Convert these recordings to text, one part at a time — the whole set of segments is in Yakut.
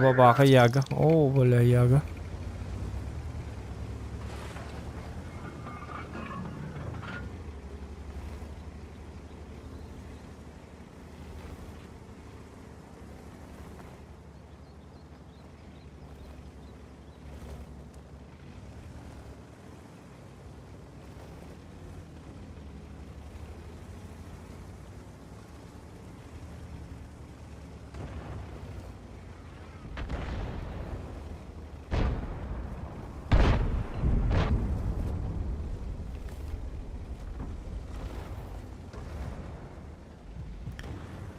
Бабаха Яга. О, бля, Яга.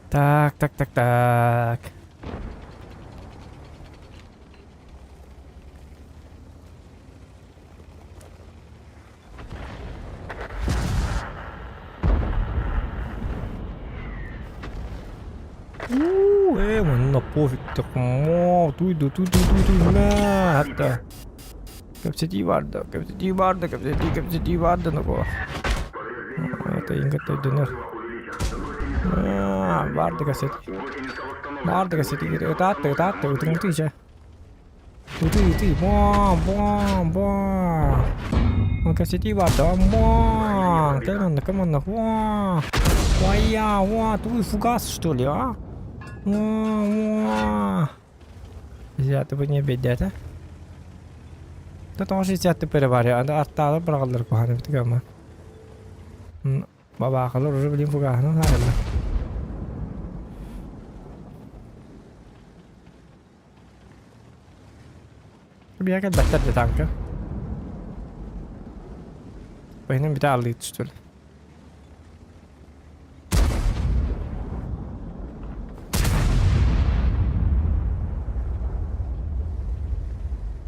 Так, так, так, так. Уу, ээ, манна пофиг такмо, туйду, туйду, туйду, на, hatta. Кэпсэтии баарда, кэпсэтии баарда, кэпсэтии, кэпсэтии баарда, нокоо. Это ингат өйдөнөр. Баарда кэпсэтии. Баарда кэпсэтии. Ытаатты, ытаатты, ытыҥытыы чэ. Ытыы, ытыы, бам, бам, бам. Кэпсэтии баарда, бам. Кэл манна, кэл манна, ва. Вая, ва, твой фугас, что ли, а? Ва, ва. Взяты не бедята. Потому что взяты перевари, аны артаалар быраҕаллар куһаҕан эбит гамма. Бабаахалар уже блин фугаһынан хаарыллар. Биһиэхэ кэлбэттэр да танка. Бэйнэн бүтэ аллыы түстүл.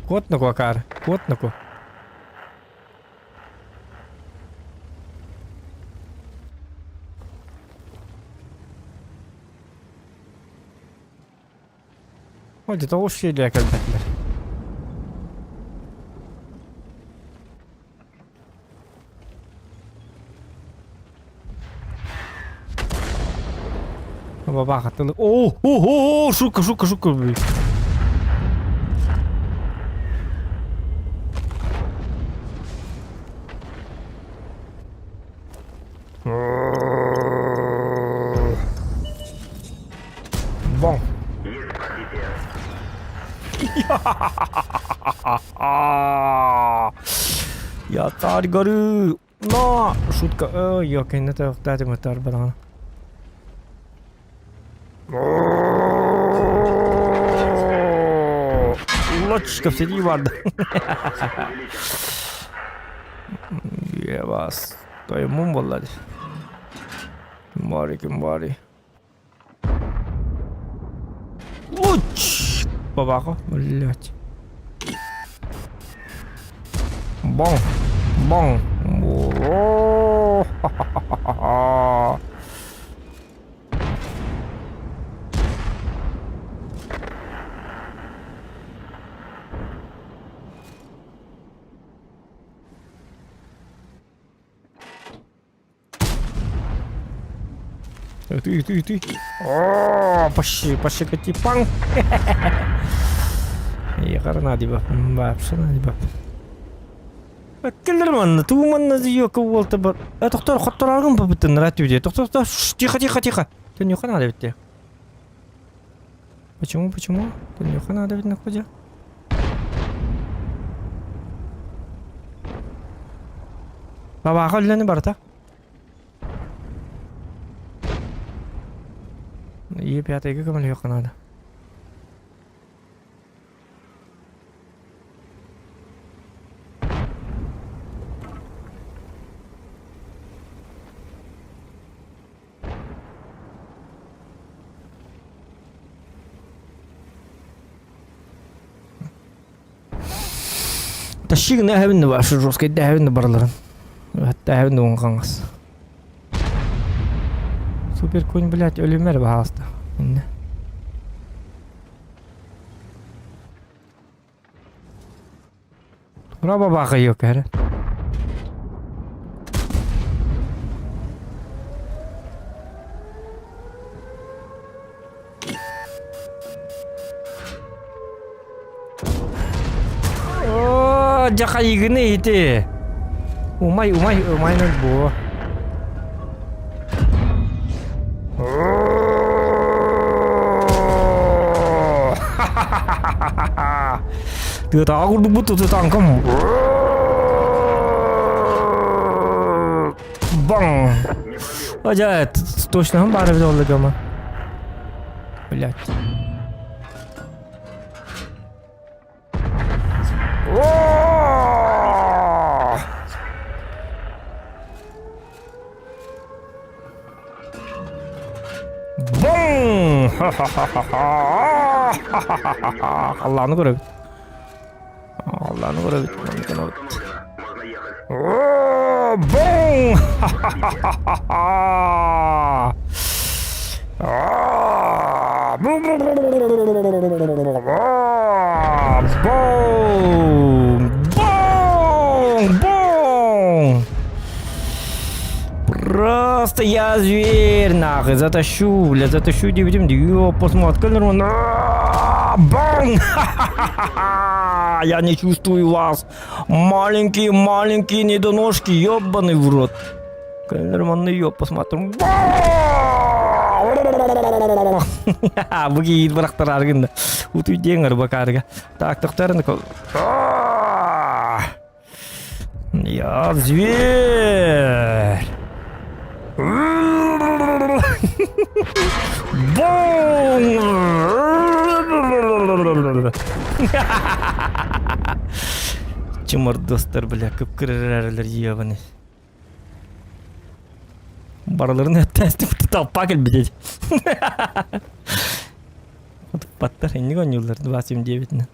Куот нуку акаар, куот нуку. Ол дьэ тоҕус сиэлиэ кэлбэтилэр. Бабаха тылы. О, о, о, шутка, шутка, шутка. Бон. Я царь горы! Но! Шутка. Ой, ёкай, это дать мотор баран. Лочка в барда. Я вас. Тоймун буолла дии. Ким баарый, ким баарый? Луч! Бабаха, блядь. Бон! Бон! О, ха-ха-ха-ха! Ты, ты, ты. О, почти, почти пан. Яхарна диба, вообще на диба. Кэллэр манна, туу манна ёка уолта бар. Э, тохтор, хоттораргын бабыттын, рат үйде. Тохтор, тохтор, тихо, тихо, тихо. Төньюха надо битте. Почему, почему? Төньюха надо бит находя. Бабаха үллэни барыта. Е пятыйга көмөлөһүөххэ наада. Тащи гына эһэбин да баар, жесткайда эһэбин да барыларын. Хатта эһэбин да уҥа-хаҥас. Супер конь, блядь, өлүмэр баһаалыста. Иннэ. Тура бабаха yok эрэ. Дьахайыгыны ити. Умай, умай, умайнан буо. Тыатааҕы курдук бу тутутаҥкам. Баң! Ажа, точно баар эбит ол гама. Блять. Бум! Алланы көрөбүт. Алланы көрөбүт. Бум! Бум! Бум! Бум! Просто я зверь, нахуй, затащу, бля, затащу диэбитим, ёп, посмотри, Бум! Я не чувствую вас. Маленькие, маленькие недоножки, ёбаный в рот. Нормально ёп, посмотрим. Бу киит бырахтарар гында. Утуй диэҥ бакаарга. Так, тохтарын Я зверь! Бум! Чымырдастар, бля, кып-кырырарылар ебаный. Барыларын өттөөстүк толпа кэлбит. Паттар инник оонньууллар 279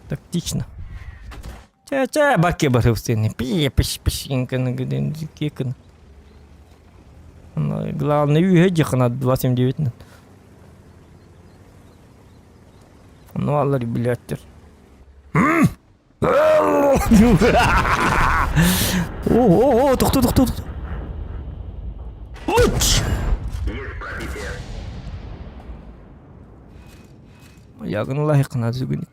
Тактично. Чэ-чэ, бакке барыпсыны. Пи пиш пиш кикин. Главное, үйе дихана 279. Ну, аллар, блядь. О, о, тохтоо, тохтоо, тохтоо. Луч! Ягын лайықына зүгін.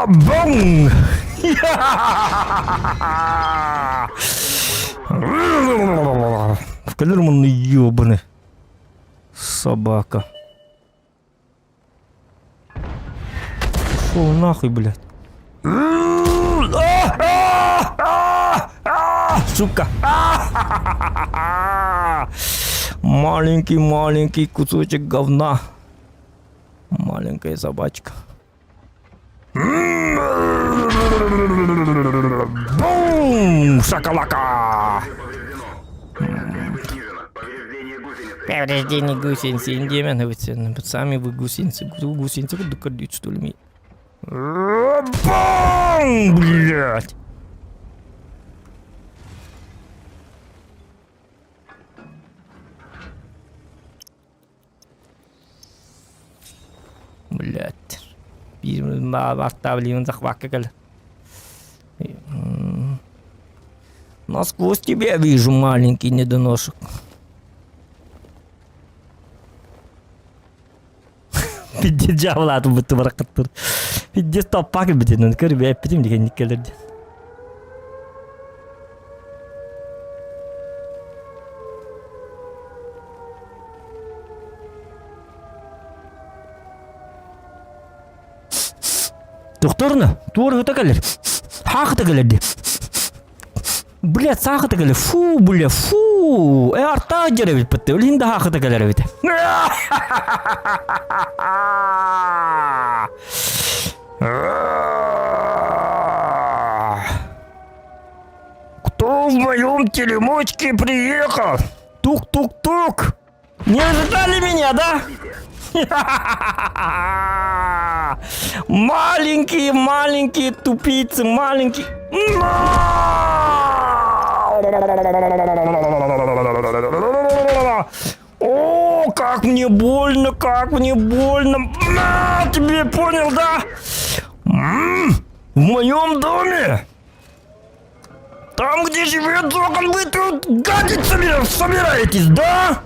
Бум! Кэлэр мунну ёбаны. Собака. Пошел нахуй, блядь. Сука. Маленький, маленький кусочек говна. Маленькая собачка. Бум! Шакалака! Повреждение гусеницы. Индиамен, сами вы гусеницы. Гусеницы курдук көрдүүт что ли? Бум! Блять! Блять. Биир захвакка кэлэ. Насквозь тебя вижу, маленький недоношек. Пиздец дьяволаатын бытты бараккаттыр. Пиздец топпак битин көр эппитим дигенник келер диэн. Тохторно, туор ыта кэлэр. Хаахыта кэлэр дии. Бля, саахыта кэлэр. Фу, бля, фу. Э, артаах дьэр эбит бытты. Өлүн да хаахыта кэлэр эбит. Кто в моем теремочке приехал? Тук-тук-тук! Не ожидали меня, да? Маленькие, маленькие тупицы, маленькие. О, как мне больно, как мне больно. На, тебе понял, да? В моем доме? Там, где живет Зокон, вы тут гадить собираетесь, да?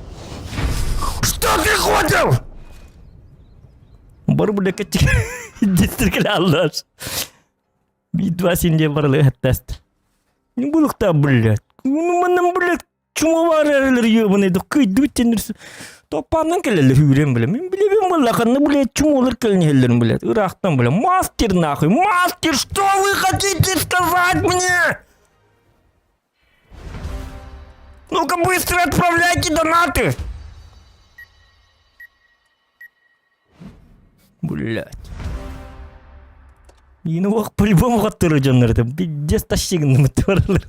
Что ты хотел? Бары бу лекетчик дистрикалаллар. Биир-два син диэн барылы хэттээстэр. Булуктаа блядь. Ну манан блядь чума бар эрэлэр ёбаный да кыйдыбыт теннер топпаннан кэлэллэр үүрэн бля. Мин билебин буолла ханна блядь чумолар кэлэн иһэллэрин блядь. Ыраахтан бля. Мастер нахуй, мастер, что вы хотите сказать мне? Ну-ка быстро отправляйте донаты! Блять. Иин уох по-любому хаттыры дьоннор это пиздец тащигын баралар.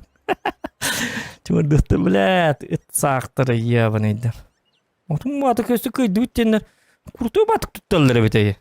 Чуордуохтар, блядь, ыт саахтара ебаный да. Отун маата көстө кыйдыбыт диэннэр крутой батык тутталлар эбит эйэ.